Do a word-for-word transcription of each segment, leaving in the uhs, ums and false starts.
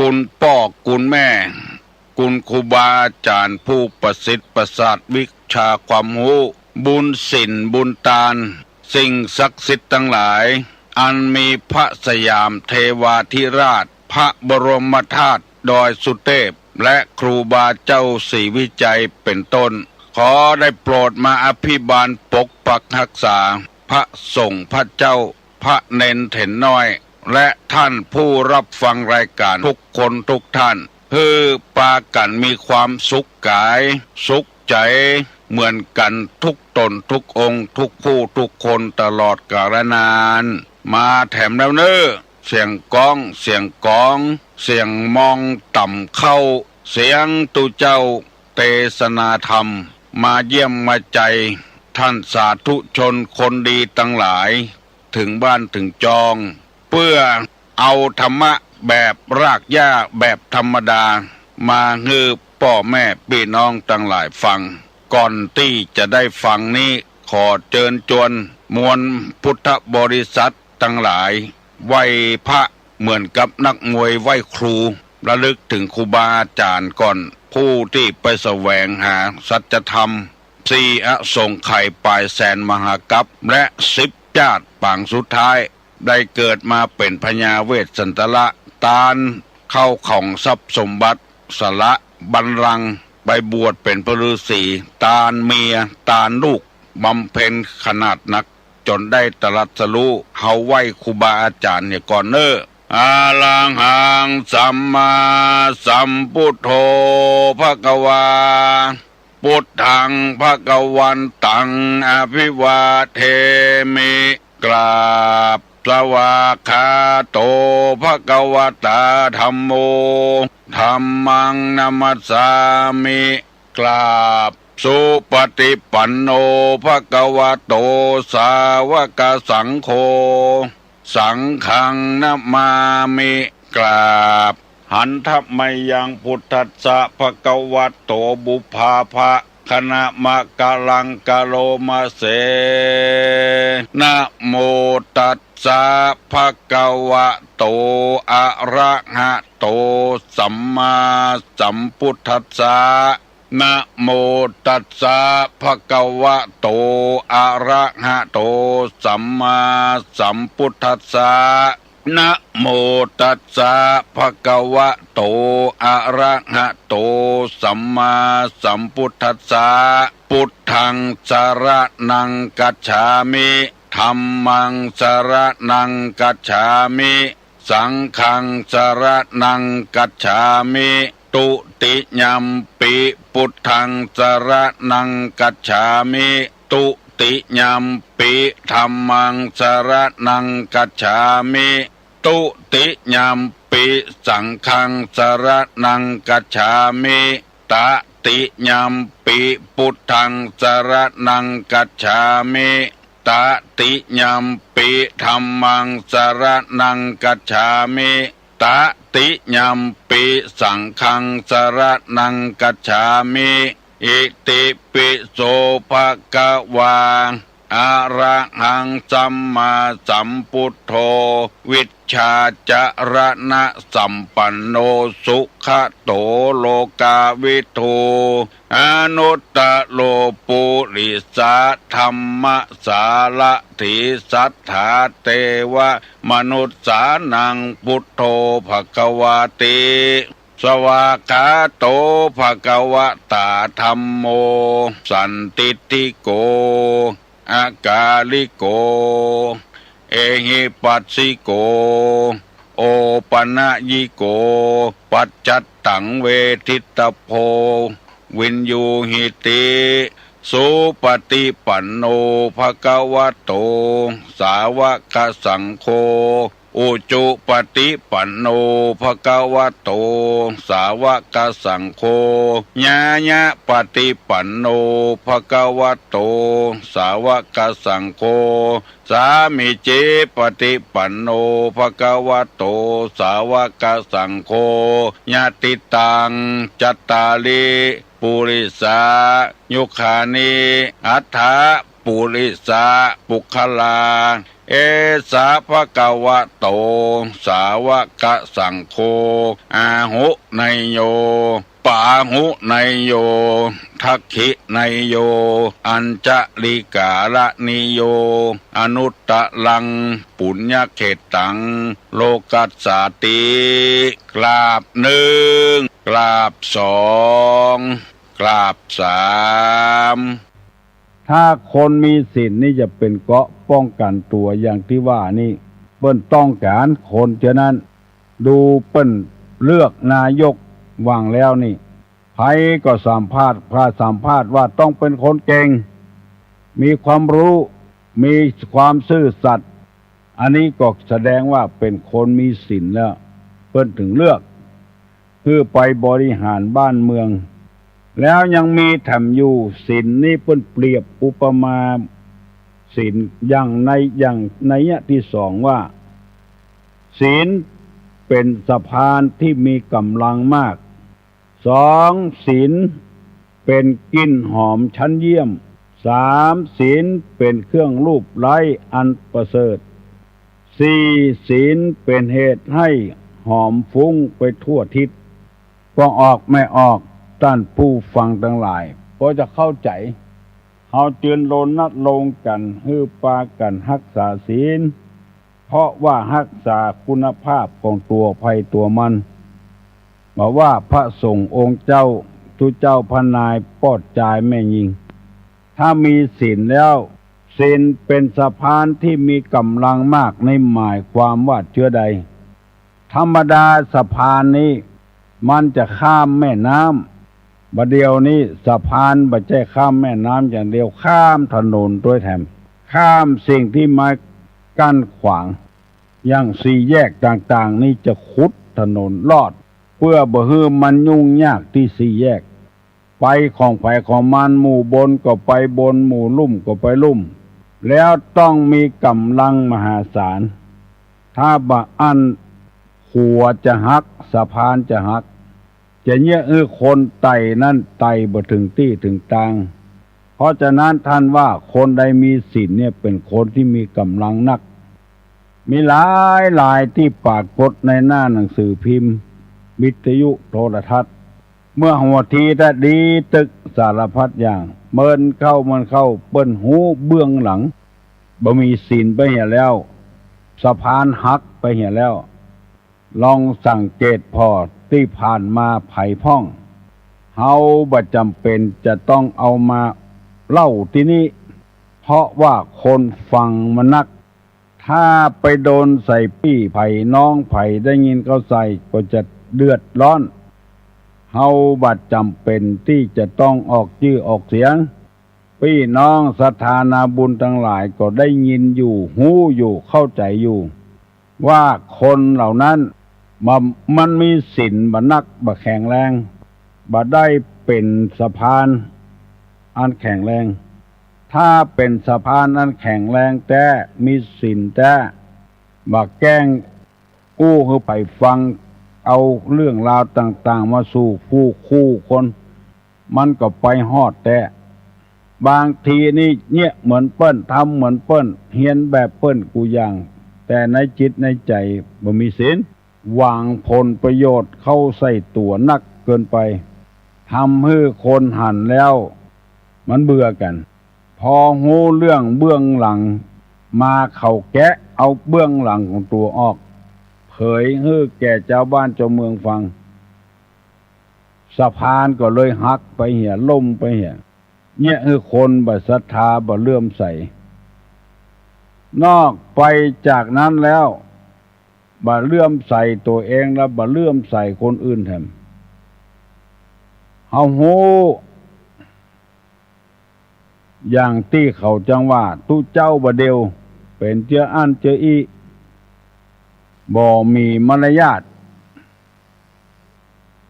คุณป้อคุณแม่ คุณครูบาอาจ๋ารย์ผู้ประสิทธิ์ประสาทวิชาความฮู้ บุญศีลบุญตาน สิ่งศักดิ์สิทธิ์ตังหลาย อันมีพระสยามเทวาธิราช พระบรมธาตุดอยสุเทพ และครูบาเจ้าศรีวิชัยเป็นต้น ขอได้โปรดมาอภิบาลปกปักรักษา พระสงฆ์พระเจ้า พระเณรเถรน้อย และท่านผู้รับฟังรายการทุกคนทุกท่าน หื้อปากั๋นมีความสุขก๋าย สุขใจ๋ เหมือนกั๋นทุกต๋นทุกองค์ ทุกผู้ทุกคนตลอดกาลนาน มาแถมแล้วเน่อ เสียงก้อง เสียงก๋อง เสียงมองต่ำเข้า เสียงตุ๊เจ้าเตสนาธรรม มาเยี่ยมมาใจ๋ ท่านสาธุชนคนดีตังหลาย เถิงบ้านเถิงจอง เปื้อเอาธรรมะแบบรากหญ้าแบบธรรมดา มาหื้อป้อแม่ปี้น้องตังหลายฟัง ก่อนตี้จะได้ฟังนี้ ขอเจิญจวนมวลพุทธบริษัทตังหลาย ไหว้พระเหมือนกับนักมวยไหว้ครู ระลึกเถิงครูบาอาจ๋ารย์ก่อน ผู้ตี้ไปแสวงหาสัจธรรม สี่อสงไขยป๋ายแสนมหากัป และสิบจาติปางสุดท้าย ได้เกิดมาเป๋นพญาเวสสันตระ ตานเข้าของทรัพย์สมบัติ สละบัลลังก์ ไปบวชเป๋นพระฤๅษี ตานเมีย ตานลูก บำเพ็ญขนาดนัก จ๋นได้ตรัสรู้ เฮาไหว้ครูบาอาจ๋ารย์เหียก่อนเน่อ อะระหังสัมมาสัมพุทโธ ภะคะวา พุทธัง ภะคะวันตัง อะภิวาเทมิ กราบ สวากขาโต ภะคะวะตา ธัมโม ธัมมัง นะมัสสามิ กราบ สุปฏิปันโน ภะคะวะโต สาวกสังโฆ สังฆัง นะมามิ กราบ หันทะมะยัง พุทธัสสะ ภะคะวะโต ปุพพาภะ คะนะมะกะลัง กะโรมะเส นะโมตัสสะ ภะคะวะโต อะระหะโต สัมมาสัมพุทธัสสะ นะโมตัสสะ ภะคะวะโต อะระหะโต สัมมาสัมพุทธัสสะ นะโมตัสสะ ภะคะวะโต อะระหะโต สัมมาสัมพุทธัสสะ พุทธัง สะระณัง กัจฉามิ ธัมมัง สะระณัง กัจฉามิ สังฆัง สะระณัง กัจฉามิ ตุติยัมปิ พุทธัง สะระณัง กัจฉามิ ตุติยัมปิ ธัมมัง สะระณัง กัจฉามิ ตุติยัมปิ สังฆัง สะระณัง กัจฉามิ ตะติยัมปิ พุทธัง สะระณัง กัจฉามิ ตะติยัมปิ ธัมมัง สะระณัง กัจฉามิ ตะติยัมปิ สังฆัง สะระณัง กัจฉามิ อิติปิโส ภะคะวา อะระหัง สัมมาสัมพุทโธ วิชชาจะระณะสัมปันโน สุขะโต โลกาวิทู อนุตตะโร ปุริสะธัมมะสารถี สัตถาเตวะมนุสสานัง พุทโธ ภะคะวาติ สวากขาโต ภะคะวะตา ธัมโม สันทิฏฐิโก อะกาลิโก เอหิปัสสิโก โอปะนะยิโก ปัจจัตตัง เวทิตตะโพ วิญญูหิติ สุปฏิปันโน ภะคะวะโต สาวกสังโฆ อุจุปฏิปันโน ภะคะวะโต สาวกสังโฆ ญาณปฏิปันโน ภะคะวะโต สาวกสังโฆ สามีจิปฏิปันโน ภะคะวะโต สาวกสังโฆ ยะติตัง จัตตาริ ปุริสา ยุคานิ อัฏฐะ ปุริสะปุคคลา เอสะภะคะวะโต สาวกะสังโฆ อาหุเนยโย ปาหุเนยโย ทักขิเนยโย อัญชลิกาละนิโย อนุตตรัง ปุญญเขตตัง โลกัสสาติ กราบหนึ่ง กราบสอง กราบสาม ถ้าคนมีศีลนี่จะเป๋นเกราะป้องกั๋นตั๋วอย่างตี้ว่านี่ เปิ้นต้องก๋านคนเจ้านั้น ดูเปิ้นเลือกนายกหว่างแล้วนี่ ใผก็สัมภาษณ์ ผ่าสัมภาษณ์ว่าต้องเป๋นคนเก่ง มีความฮู้ มีความซื่อสัตย์ อันนี้ก็แสดงว่าเป๋นคนมีศีลแล้ว เปิ้นถึงเลือก หื้อไปบริหารบ้านเมือง แล้วยังมีแถมอยู่ ศีลนี่เปิ้นเปรียบอุปมาศีลอย่างใน อย่างนัยยะตี้สองว่า ศีลเป๋นสะพานตี้มีก๋ำลังมาก สอง ศีลเป๋นกลิ่นหอมชั้นเยี่ยม สาม ศีลเป๋นเครื่องลูบไล้อันประเสริฐ สี่ ศีลเป๋นเหตุหื้อหอมฟุ้งไปทั่วทิศ ป้อออกแม่ออก ต้านผู้ฟังตังหลาย ป้อจะเข้าใจ๋ เฮาจึงรณรงค์กั๋นหื้อปากั๋นฮักษาศีล เพราะว่าฮักษาคุณภาพของตั๋วใผตั๋วมัน บ่ว่าพระสงฆ์องค์เจ้า ตุ๊เจ้าพระนาย ป้อจายแม่ญิง ถ้ามีศีลแล้ว ศีลเป๋นสะพานตี้มีก๋ำลังมาก ในหมายความว่าเจื้อใด ธรรมดาสะพานนี้มันจะข้ามแม่น้ำ บ่าเดี่ยวนี้สะพานบ่ใจ้ข้ามแม่น้ำอย่างเดียว ข้ามถนนตวยแถม ข้ามสิ่งตี้มากั้นขวาง อย่างสี่แยกต่างๆ นี่จะขุดถนนลอด เปื้อบ่หื้อมันยุ่งยากตี้สี่แยก ไปของใผของมัน หมู่บนก็ไปบน หมู่ลุ่มก็ไปลุ่ม แล้วต้องมีก๋ำลังมหาศาล ถ้าบ่อั้นขัวจะหัก สะพานจะหัก จะเยียะหื้อคนไต่นั้นไต่บ่ถึงตี้ถึงตาง เพราะฉะนั้นท่านว่าคนใดมีศีลเนี่ยเป๋นคนตี้มีก๋ำลังนัก มีหลายๆ ตี้ปรากฏในหน้าหนังสือพิมพ์ วิทยุ โทรทัศน์ เมื่อหัวทีถ้าดีตึกสารพัดอย่าง เมินเข้า เมินเข้า เปิ้นฮู้เบื้องหลัง บ่มีศีลไปเหียแล้ว สะพานหักไปเหียแล้ว ลองสังเกตผ่อตี้ผ่านมาใผพ่อง เฮาบ่จ๋ำเป๋นจะต้องเอามาเล่าตี้นี้ เพราะว่าคนฟังมันนัก ถ้าไปโดนใส่ปี้ใผน้องใผได้ยินเข้าใส่ก็จะเดือดร้อน เฮาบ่จ๋ำเป๋นตี้จะต้องออกจื้อออกเสียง ปี้น้องศรัทธานาบุญตังหลายก็ได้ยินอยู่ ฮู้อยู่ เข้าใจ๋อยู่ ว่าคนเหล่านั้นบ่ มันมีศีลบ่นัก บ่แข็งแรง บ่ได้เป๋นสะพานอันแข็งแรง ถ้าเป๋นสะพานอันแข็งแรงแต๊ มีศีลแต๊ บ่แกล้งอู้หื้อใผฟัง เอาเรื่องราวต่างๆ มาสู่ผู้คู่คน มันก็ไปฮอดแต๊ บางทีนี่เยียะเหมือนเปิ้น ทำเหมือนเปิ้น เฮียนแบบเปิ้นกู้อย่าง แต่ในจิตในใจ๋บ่มีศีล หวังผลประโยชน์เข้าใส่ตั๋วนักเกินไป ทำหื้อคนหันแล้วมันเบื่อกั๋น พอฮู้เรื่องเบื้องหลังมา เขาแกะเอาเบื้องหลังของตั๋วออก เผยหื้อแก่จาวบ้านจาวเมืองฟัง สะพานก็เลยหักไปเหีย ล่มไปเหีย เยียะหื้อคนบ่ศรัทธา บ่เลื่อมใส นอกไปจากนั้นแล้ว บ่เลื่อมใสตั๋วเองแล้ว บ่เลื่อมใสคนอื่นแถม เฮาฮู้ อย่างตี้เขาจังว่า ตุ๊เจ้าบ่าเดี่ยว เป๋นเจื้ออั้นเจื้ออี้ บ่มีมารยาท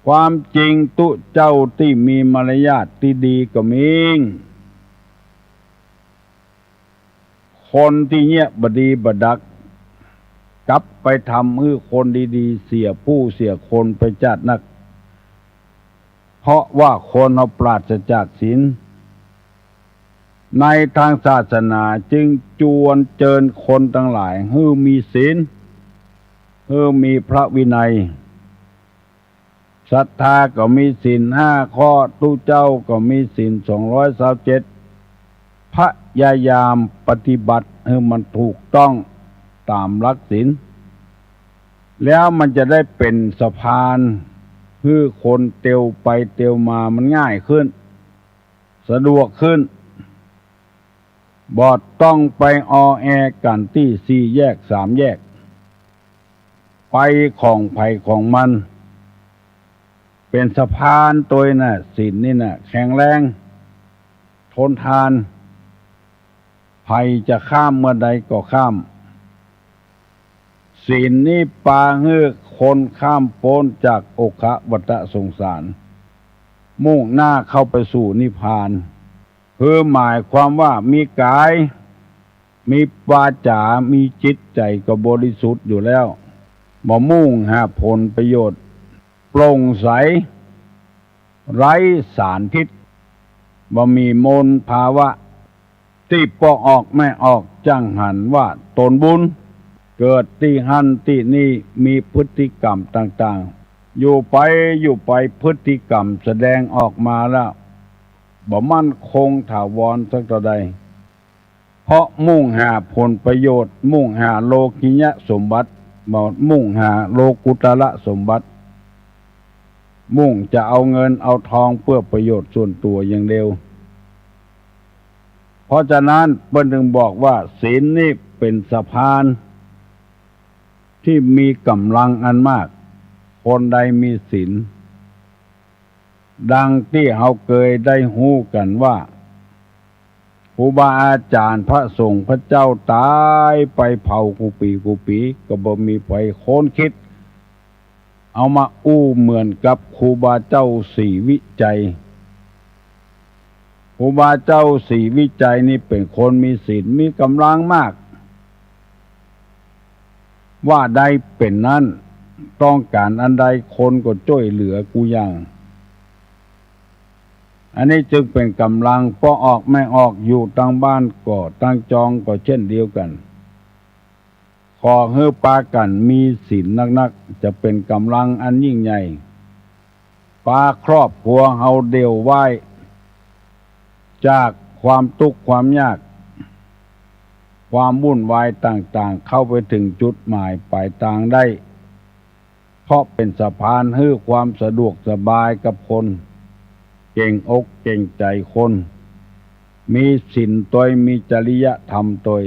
ความจริงตุ๊เจ้าตี้มีมารยาทตี้ดีก็มี คนตี้เยียะบ่ดีบ่ดัก กลับไปทำหื้อคนดีๆ เสียผู้เสียคนไปจ๊าดนัก เพราะว่าคนเฮาปราศจากศีล ในตางศาสนาจึงจวนเจิญคนตังหลายหื้อมีศีล หื้อมีพระวินัย ศรัทธาก็มีศีลห้าข้อ ตุ๊เจ้าก็มีศีลสองร้อยซาวเจ็ด พยายามปฏิบัติหื้อมันถูกต้องต๋ามหลักศีล แล้วมันจะได้เป๋นสะพานหื้อคนเตียวไปเตียวมามันง่ายขึ้น สะดวกขึ้น บ่ต้องไปออแอกั๋นตี้สี่แยกสามแยก ไปของใผของมัน เป๋นสะพานตวยน่ะ ศีลนี่น่ะ แข็งแรง ทนทาน ใผจะข้ามเมื่อใดก็ข้าม ศีลนี่ปาหื้อคนข้ามป๊นจากโอคะวัฏสงสาร มุ่งหน้าเข้าไปสู่นิพพาน คือหมายความว่ามีก๋าย มีวาจ๋า มีจิตใจ๋ก็บริสุทธิ์อยู่แล้ว บ่มุ่งหาผลประโยชน์ โปร่งใส ไร้สารพิษ บ่มีมลภาวะ ตี้ป้อออกแม่ออก จั่งหันว่าตนบุญ เกิดตี้หั้นตี้นี่ มีพฤติกรรมต่างๆ อยู่ไปอยู่ไปพฤติกรรมแสดงออกมาแล้ว บ่มั่นคงถาวรสักเต้าใด เพราะมุ่งหาผลประโยชน์ มุ่งหาโลกิยสมบัติ บ่มุ่งหาโลกุตระสมบัติ มุ่งจะเอาเงินเอาทองเปื้อประโยชน์ส่วนตั๋วอย่างเดียว เพราะฉะนั้นเปิ้นจึงบอกว่าศีลนี่เป๋นสะพานตี้มีก๋ำลังอันมาก คนใดมีศีล ดังตี้เฮาเกยได้ฮู้กั๋นว่า ครูบาอาจ๋ารย์พระสงฆ์พระเจ้าต๋ายไปเผ่ากู้ปี๋กู้ปี๋ ก็บ่มีใผค้นคิด เอามาอู้เหมือนกับครูบาเจ้าศรีวิชัย ครูบาเจ้าศรีวิชัยนี่เป๋นคนมีศีล มีก๋ำลังมาก ว่าได้เป๋นนั้น ต้องก๋านอันใดคนก็จ้วยเหลือกู้อย่าง อันนี้จึงเป๋นก๋ำลัง ป้อออกแม่ออก อยู่ตางบ้านก็ตางจองก็เช่นเดียวกั๋น ขอหื้อปากั๋นมีศีลนักๆ จะเป๋นก๋ำลังอันยิ่งใหญ่ ปาครอบครัวเฮาเดี่ยวไว้ จากความตุ๊กข์ความยาก ความวุ่นวายต่างๆ เข้าไปเถิงจุดหมายป๋ายตางได้ เพราะเป๋นสะพานหื้อความสะดวกสบายกับคน เก๋งอกเก๋งใจ๋คน มีศีลตวย มีจริยธรรมตวย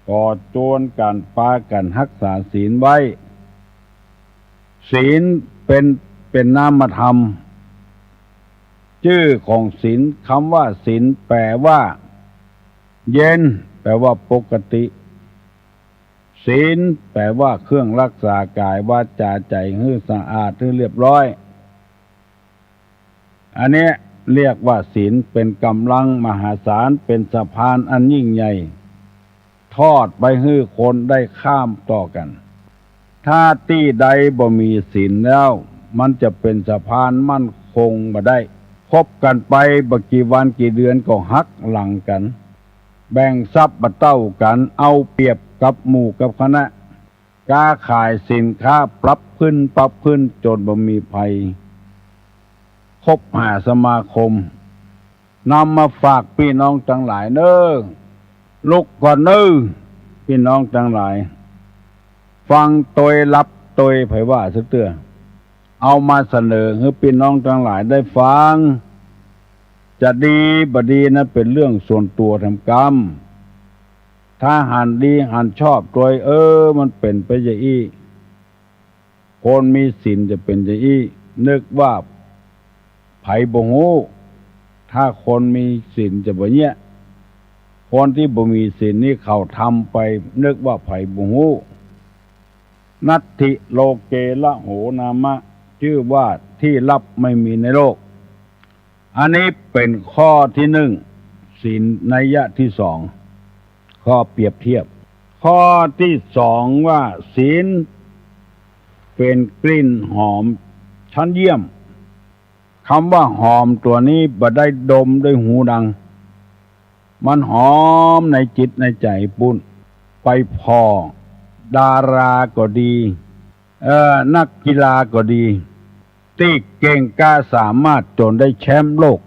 ขอจวนกั๋นปากั๋นฮักษาศีลไว้ ศีลเป๋น เป๋นนามธรรม จื้อของศีล กำว่าศีลแป๋ว่าเย็น แป๋ว่าปกติ ศีลแป๋ว่าเครื่องฮักษากายวาจ๋าใจ๋หื้อสะอาดหื้อเรียบร้อย อันนี้เรียกว่าศีลเป๋นก๋ำลังมหาศาล เป๋นสะพานอันยิ่งใหญ่ ทอดไปหื้อคนได้ข้ามต่อกั๋น ถ้าตี้ใดบ่มีศีลแล้ว มันจะเป๋นสะพานมั่นคงบ่ได้ คบกั๋นไปบ่กี่วันกี่เดือนก็หักหลังกั๋น แบ่งทรัพย์บ่เต้ากั๋น เอาเปรียบกับหมู่กับคณะ ก๊าขายสินค้าปรับขึ้นปรับขึ้นจ๋นบ่มีใผคบหาสมาคม นำมาฝากปี้น้องตังหลายเน่อ ลุกก่อนเน่อ ปี้น้องตังหลาย ฟังตวยหลับตวย ใผว่าสักเตื้อ เอามาเสนอหื้อปี้น้องตังหลายได้ฟัง จะดีบ่ดีนั้นเป๋นเรื่องส่วนตั๋วแถมกำ ถ้าหันดีหันชอบตวย เออ มันเป๋นไปจะอี้ คนมีศีลจะเป๋นจะอี้ นึกว่าใผบ่ฮู้ ถ้าคนมีศีลจะบ่เยียะ คนตี้บ่มีศีลนี่เขาทำไป นึกว่าใผบ่ฮู้ นัตถิโลเกละโหนามะ จื้อว่าตี้ลับไม่มีในโลก อันนี้เป๋นข้อตี้นึ่ง ศีลนัยยะตี้สอง ข้อเปรียบเทียบ ข้อตี้สองว่าศีลเป๋นกลิ่นหอมชั้นเยี่ยม กำว่าหอมตั๋วนี้บ่ได้ดมด้วยหูดัง มันหอมในจิตในใจ๋ปุ้น ไปผ่อดาราก็ดี เอ่อ นักกีฬาก็ดี ตี้เก่งกล้าสามารถจ๋นได้แชมป์โลก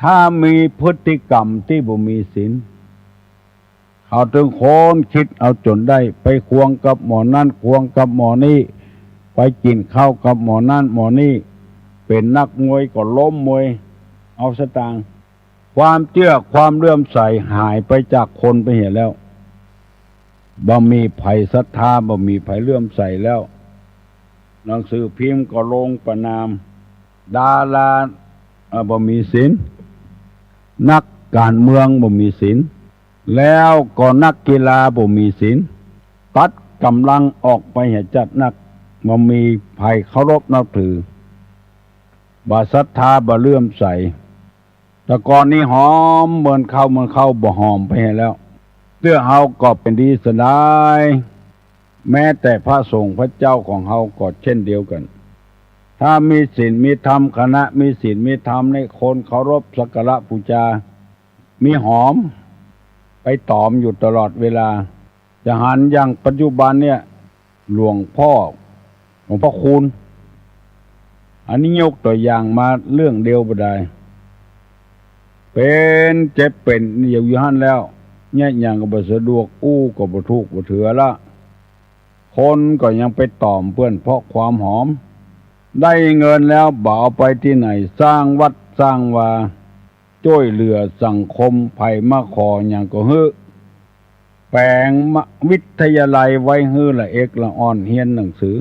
ถ้ามีพฤติกรรมตี้บ่มีศีล เขาตึงค้นคิดเอาจ๋นได้ ไปควงกับหมอนั้น ควงกับหมอนี้ ไปกิ๋นข้าวกับหมอนั้นหมอนี้ เป๋นนักมวยก็ล้มมวย เอาสตางค์ ความเจื้อความเลื่อมใสหายไปจากคนไปเหียแล้ว บ่มีใผศรัทธา บ่มีใผเลื่อมใสแล้ว หนังสือพิมพ์ก็ลงประณาม ดารา เอ่อ บ่มีศีล นักก๋านเมืองบ่มีศีล แล้วก็นักกีฬาบ่มีศีล ตัดก๋ำลังออกไปเหียจัดนัก บ่มีใผเคารพนับถือ บ่ศรัทธา บ่เลื่อมใส แต่ก่อนนี้หอมเหมือนเข้าเหมือนเข้า บ่หอมไปเหียแล้ว เตื้อเฮาก็เป๋นดีเสียดาย แม้แต่พระสงฆ์พระเจ้าของเฮาก็เช่นเดียวกั๋น ถ้ามีศีลมีธรรม คณะมีศีลมีธรรมนี่คนเคารพสักการะปู๋จา มีหอมไปต๋อมอยู่ตลอดเวลา จะหันอย่างปัจจุบันเนี่ย หลวงพ่อ หลวงพ่อคูณ อันนี้ยกตั๋วอย่างมาเรื่องเดียวบ่ดาย เป๋นเจ็บเป๋นอยู่หั้นแล้ว เยียะหยังก็บ่สะดวก อู้ก็บ่ถูกบ่เถือละ คนก็ยังไปต๋อมเปิ้นเพราะความหอม ได้เงินแล้วบ่เอาไปตี้ไหน สร้างวัดสร้างวา จ้วยเหลือสังคม ใผมาขอหยังก็หื้อ แป๋งวิทยาลัยไว้หื้อละเอกละอ่อนเฮียนหนังสือ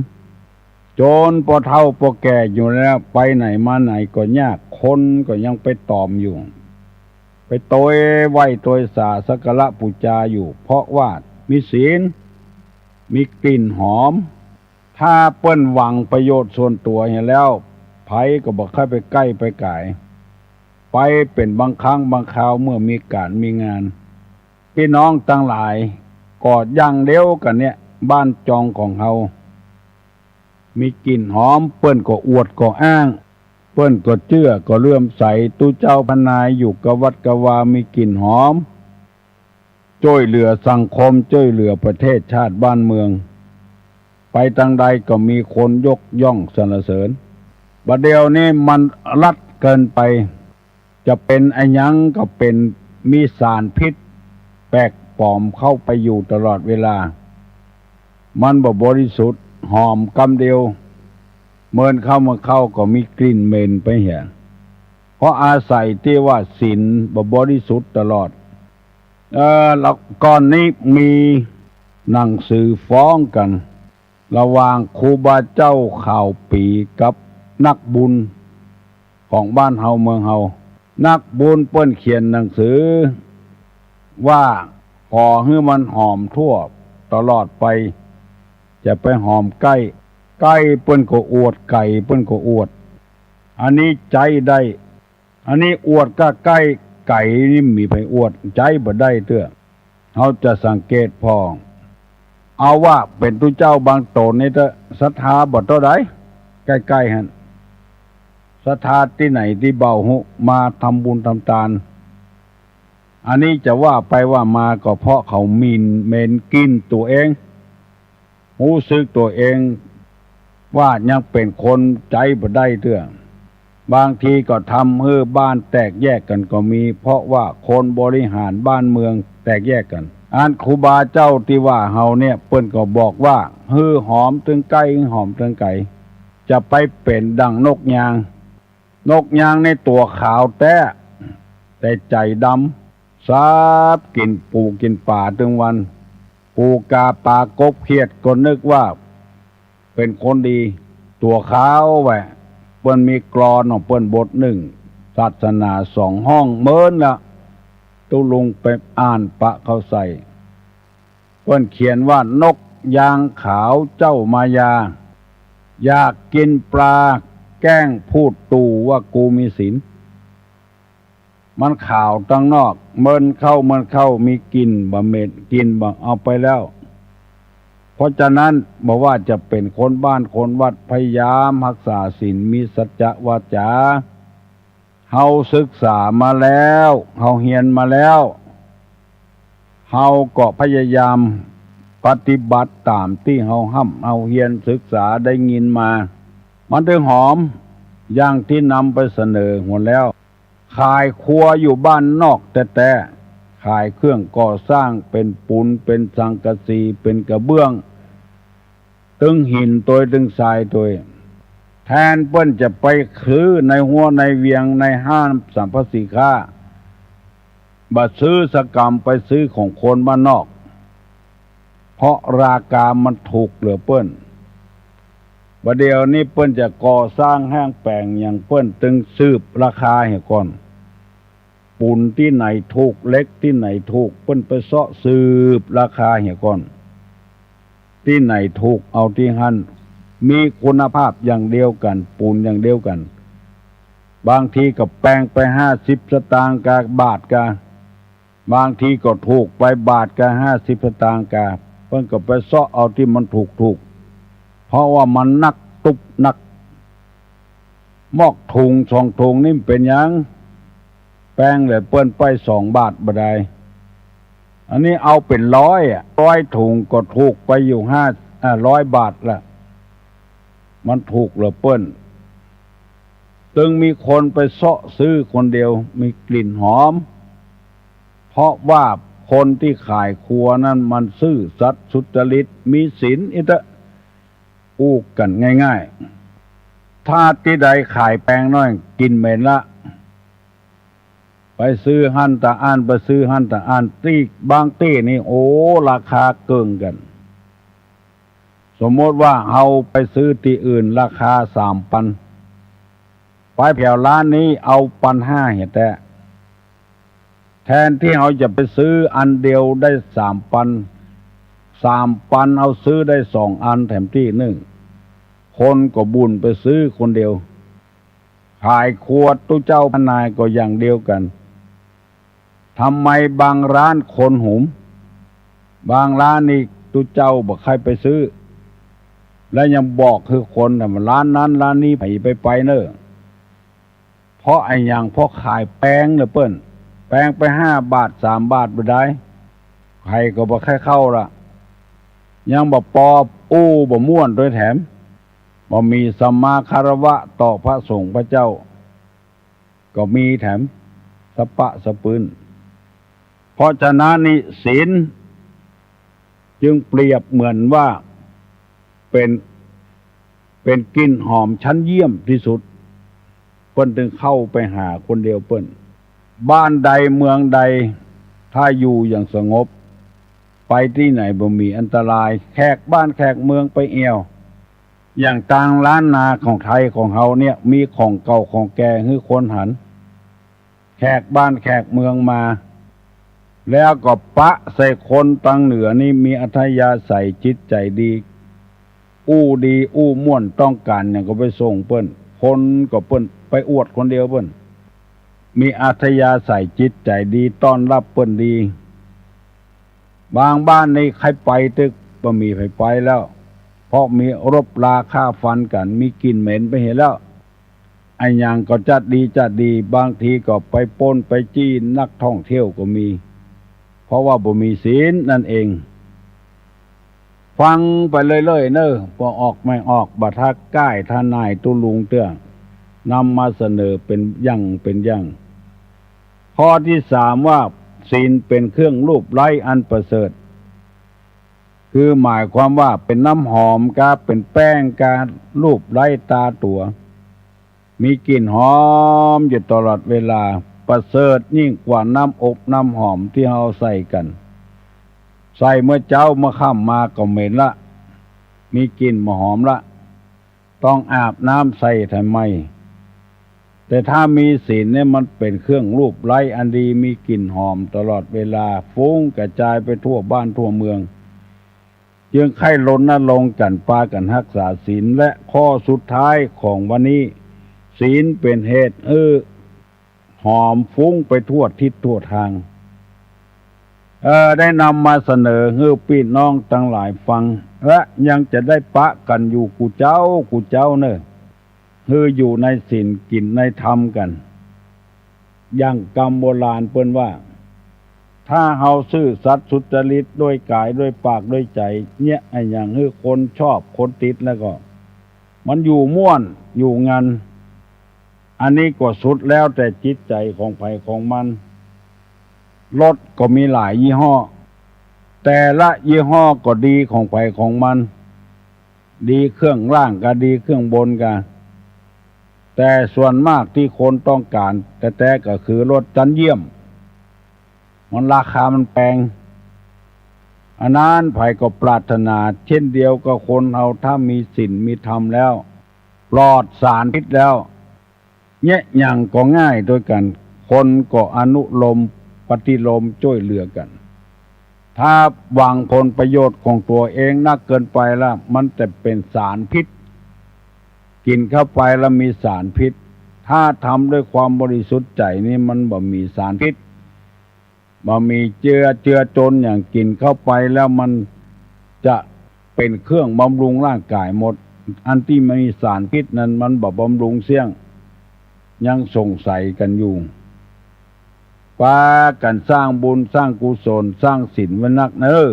จ๋นปอเฒ่าปอแก่อยู่แล้ว ไปไหนมาไหนก็ยาก คนก็ยังไปต๋อมอยู่ ไปตวยไหว้ตวยสาสักการะปู๋จาอยู่ เพราะว่ามีศีล มีกลิ่นหอม ถ้าเปิ้นหวังประโยชน์ส่วนตั๋วเหียแล้ว ใผก็บ่ใค่ไปใก้ไปก๋าย ไปเป๋นบางครั้งบางคราวเมื่อมีก๋านมีงาน ปี้น้องตังหลายก็อย่างเดียวกั๋นเนี่ย บ้านจองของเฮา มีกลิ่นหอม เปิ้นก็อวดก็อ้าง เปิ้นก็เจื้อก็เลื่อมใส ตุ๊เจ้าพระนายอยู่กะวัดกะวา มีกลิ่นหอม จ้วยเหลือสังคม จ้วยเหลือประเทศชาติบ้านเมือง ไปตางใดก็มีคนยกย่องสรรเสริญ บ่าเดี่ยวนี้มันรัดเกินไป จะเป๋นอะหยังก็เป๋น มีสารพิษแปลกปลอมเข้าไปอยู่ตลอดเวลา มันบ่บริสุทธิ์ หอมกำเดียว เมินเข้ามาเข้าก็มีกลิ่นเหม็นไปเหีย เพราะอาศัยตี้ว่าศีลบ่บริสุทธิ์ตลอด เอ่อ แล้วก่อนนี้มีหนังสือฟ้องกั๋น ระหว่างครูบาเจ้าขาวปีกับนักบุญของบ้านเฮาเมืองเฮา นักบุญเปิ้นเขียนหนังสือว่าขอหื้อมันหอมทั่วตลอดไป จะไปหอมใก้ ใก้เปิ้นก็อวด ไก๋เปิ้นก็อวด อันนี้ใจ๊ได้ อันนี้อวดก้าใก้ ไก๋นี่มีใผอวด ใจ๊บ่ได้เตื้อ เฮาจะสังเกตผ่อ เอาว่าเป๋นตุ๊เจ้าบางต๋นนี่เต๊อะ ศรัทธาบ่เต้าใด ใก้ๆ หั้น ศรัทธาตี้ไหนตี้เบาฮู้ มาทำบุญทำตาน อันนี้จะว่าไปว่ามาก็เพราะเขาหมิ่นเหม็นกลิ่นตั๋วเอง ฮู้สึกตั๋วเองว่ายังเป๋นคนใจ๊บ่ได้เตื้อ บางทีก็ทำหื้อบ้านแตกแยกกั๋นก็มี เพราะว่าคนบริหารบ้านเมืองแตกแยกกั๋น อันครูบาเจ้าตี้ว่าเฮาเนี่ย เปิ้นก็บอกว่า หื้อหอมตึงใก้ หื้อหอมตึงไก๋ จะไปเป๋นดั่งนกยาง นกยางนี่ตั๋วขาวแต๊ แต่ใจ๋ดำ สาบกิ๋นปู๋กิ๋นป๋าตึงวัน ปู๋ก๋าป๋ากบเขียดก็นึกว่าเป๋นคนดี ตั๋วขาวแหวะ เปิ้นมีกลอนของเปิ้นบทนึ่ง ศาสนาสองห้องเมินละ ตุ๊ลุงไปอ่านปะเข้าใส่ เปิ้นเขียนว่า นกยางขาวเจ้ามายา อยากกิ๋นปลาแกล้งพูดตู่ว่ากูมีศีล มันขาวตังนอก เมินเข้า เมินเข้า มีกลิ่นบ่เหม็น กลิ่นบ่เอาไปแล้ว เพราะฉะนั้นบ่ว่าจะเป๋นคนบ้านคนวัด พยายามฮักษาศีล มีสัจจะวาจา เฮาศึกษามาแล้ว เฮาเฮียนมาแล้ว เฮาก็พยายามปฏิบัติต๋ามตี้เฮาฮ่ำเฮาเฮียนศึกษาได้ยินมา มันเถิงหอม อย่างตี้นำไปเสนอหั้นแล้ว ขายครัวอยู่บ้านนอกแต๊ๆ ขายเครื่องก่อสร้าง เป๋นปูน เป๋นสังกะสี เป๋นกระเบื้อง เถิงหินตวย เถิงทรายตวย แทนเปิ้นจะไปซื้อในฮั้วในเวียง ในห้างสรรพสินค้า บ่ซื้อสักกำ ไปซื้อของคนบ้านนอก เพราะราคามันถูกเหลือเปิ้น บ่าเดี่ยวนี้เปิ้นจะก่อสร้างห้างแป๋งหยัง เปิ้นเถิงสืบราคาเหียก่อน ปูนตี้ไหนถูก เหล็กตี้ไหนถูก เปิ้นไปเซาะสืบราคาเหียก่อน ตี้ไหนถูกเอาตี้หั้น มีคุณภาพอย่างเดียวกั๋น ปูนอย่างเดียวกั๋น บางทีก็แปงไปห้าสิบสตางค์กา บาทกา บางทีก็ถูกไปบาทกา ห้าสิบสตางค์กา เปิ้นก็ไปเซาะเอาตี้มันถูกๆ เพราะว่ามันนักตุ๊บนัก มอกถุงสองถุงนี่มันเป๋นหยัง แปงเหลือเปิ้นไปสองบาทบ่ได้ อันนี้เอาเป๋นร้อยอะ ร้อยถุงก็ถูกไปอยู่ห้า อ่า ร้อยบาทละ มันถูกเหลือเปิ้น เถิงมีคนไปเซาะซื้อคนเดียว มีกลิ่นหอม เพราะว่าคนตี้ขายครัวนั้นมันซื่อสัตย์สุจริต มีศีล อิเต๊อะ อู้กั๋นง่ายๆ ถ้าตี้ใดขายแปงน้อย กลิ่นเหม็นละ ไปซื้อหั้นตะอั้น ไปซื้อหั้นตะอั้น ตี้บางตี้นี่ โอ้ ราคาเกิ่งกั๋น สมมติว่าเฮาไปซื้อตี้อื่นราคาสามปัน ไปแผวร้านนี้เอาปันห้าเหียแต๊ แทนตี้เฮาจะไปซื้ออันเดียวได้สามปัน สามปันเฮาซื้อได้สองอันแถมตี้นึ่ง คนก็บุ่นไปซื้อคนเดียว ขายครัวตุ๊เจ้าพระนายก็อย่างเดียวกั๋น ทำไมบางร้านคนหุม บางร้านนี่ตุ๊เจ้าบ่ใค่ไปซื้อ และยังบอกหื้อคนว่าร้านนั้นร้านนี้ใผไปไปเน่อ เพราะอะหยัง เพราะขายแปงเหลือเปิ้น แปงไปห้าบาท สามบาทบ่ได้ ใผก็บ่ใค่เข้าละ ยังบ่ปออู้บ่ม่วนตวยแถม บ่มีสัมมาคารวะต่อพระสงฆ์พระเจ้า ก็มีแถมสะปะสะปื้น เพราะฉะนั้นนี่ศีลจึงเปรียบเหมือนว่าเป๋น เป๋นกลิ่นหอมชั้นเยี่ยมตี้สุด เปิ้นเถิงเข้าไปหาคนเดียวเปิ้น บ้านใดเมืองใด ถ้าอยู่อย่างสงบ ไปตี้ไหนบ่มีอันตราย แขกบ้านแขกเมืองไปแอ่ว อย่างตางล้านนาของไทยของเฮาเนี่ย มีของเก่าของแก่หื้อคนหัน แขกบ้านแขกเมืองมา แล้วก็ปะใส่คนตางเหนือนี่มีอัธยาศัยจิตใจ๋ดี อู้ดีอู้ม่วน ต้องก๋านหยังก็ไปส่งเปิ้น คนก็เปิ้นไปอวดคนเดียวเปิ้น มีอัธยาศัยจิตใจ๋ดี ต้อนรับเปิ้นดี บางบ้านนี่ใค่ไปตึกบ่มีใผไปแล้ว เพราะมีรบราฆ่าฟันกั๋น มีกลิ่นเหม็นไปเหียแล้ว อะหยังก็จัดดีจัดดี บางทีก็ไปปล้นไปจี้นักท่องเที่ยวก็มี เพราะว่าบ่มีศีลนั่นเอง ฟังไปเรื่อยๆ เน่อ บ่ออกไม่ออก บ่าถ้าก้ายถ้านายตุ๊ลุงเตื้อ นำมาเสนอเป๋นอย่างเป๋นอย่าง ข้อตี้สามว่า ศีลเป๋นเครื่องลูบไล้อันประเสริฐ คือหมายความว่าเป๋นน้ำหอมกา เป๋นแป้งกา ลูบไล้ตาตั๋ว มีกลิ่นหอมอยู่ตลอดเวลา ประเสริฐยิ่งกว่าน้ำอบน้ำหอมตี้เฮาใส่กั๋น ใส่เมื่อเจ๊าเมื่อค่ำมาก็เหม็นละ มีกลิ่นบ่หอมละ ต้องอาบน้ำใส่ไถ่ใหม่ แต่ถ้ามีศีลเนี่ยมันเป๋นเครื่องลูบไล้อันดี มีกลิ่นหอมตลอดเวลา ฟุ้งกระจายไปทั่วบ้านทั่วเมือง จึงใค่รณรงค์กั๋นปากั๋นฮักษาศีล และข้อสุดท้ายของวันนี้ ศีลเป๋นเหตุหื้อ หอมฟุ้งไปทั่วทิศทั่วตาง เอ่อ ได้นำมาเสนอหื้อปี้น้องตังหลายฟัง และยังจะได้ปะกั๋นอยู่กู้เจ๊ากู้เจ๊าเน่อ หื้ออยู่ในศีลกิ๋นในธรรมกั๋น อย่างกำโบราณเปิ้นว่า ถ้าเฮาซื่อสัตย์สุจริตด้วยก๋าย ด้วยปาก ด้วยใจ๋ เยียะอะหยังหื้อคนชอบ คนติดแล้วก็ มันอยู่ม่วน อยู่งัน อันนี้ก็สุดแล้วแต่จิตใจ๋ของใผของมัน รถก็มีหลายยี่ห้อ แต่ละยี่ห้อก็ดีของใผของมัน ดีเครื่องล่างก็ดีเครื่องบนก็ แต่ส่วนมากตี้คนต้องก๋านแต๊ๆ ก็คือรถจั๊นเยี่ยม มันราคามันแปง อันนั้นใผก็ปรารถนา เช่นเดียวกับคนเฮา ถ้ามีศีลมีธรรมแล้ว ปลอดสารพิษแล้ว เยียะหยังก็ง่ายตวยกั๋น คนก็อนุโลมปฏิโลมจ้วยเหลือกั๋น ถ้าหวังผลประโยชน์ของตั๋วเองนักเกินไปแล้ว มันจะเป๋นสารพิษ กิ๋นเข้าไปแล้วมีสารพิษ ถ้าทำด้วยความบริสุทธิ์ใจ๋นี่มันบ่มีสารพิษ บ่มีเจือ เจือจนหยัง กิ๋นเข้าไปแล้วมันจะเป๋นเครื่องบำรุงร่างก๋ายหมด อันตี้มีสารพิษนั้นมันบ่บำรุงเสี้ยง ยังสงสัยกั๋นอยู่ ปากั๋นสร้างบุญสร้างกุศลสร้างศีลไว้นักเน่อ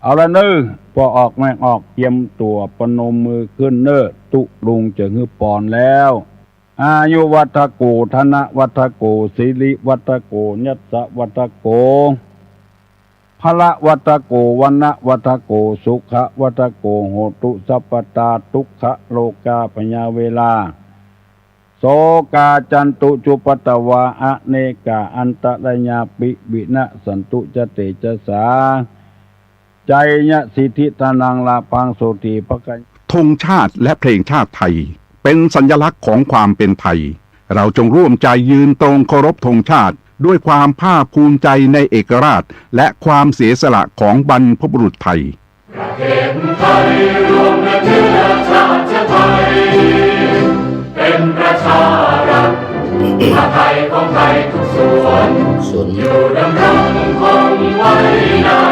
เอาละเน่อ ป้อออกแม่ออก เจียมตั๋วประนมมือขึ้นเน่อ ตุ๊ลุงจะหื้อปอนแล้ว อายุวัฒโก ธนวัฒโก สิริวัฒโก ยัสสะวัฒโก พละวัฒโก วรรณวัฒโก สุขวัฒโก โหตุสัพพตา ทุกขโรคาพยาเวรา โสกาจันตุจุปัตตวา อเนกาอันตรายาปิ วินะสสันตุจะเตจสา ชัยยะสิทธิธนัง ลาภังโสติภะคะ ธงชาติและเพลงชาติไทย เป็นสัญลักษณ์ของความเป็นไทย เราจงร่วมใจยืนตรงเคารพธงชาติ ด้วยความภาคภูมิใจในเอกราช และความเสียสละของบรรพบุรุษไทย ประเทศไทยรวมเป็นเชื้อชาติไทย เป็นประชารัฐ ผ้าไทยของไทยทุกส่วน ส่วน อยู่ดำรงคงไว้นาน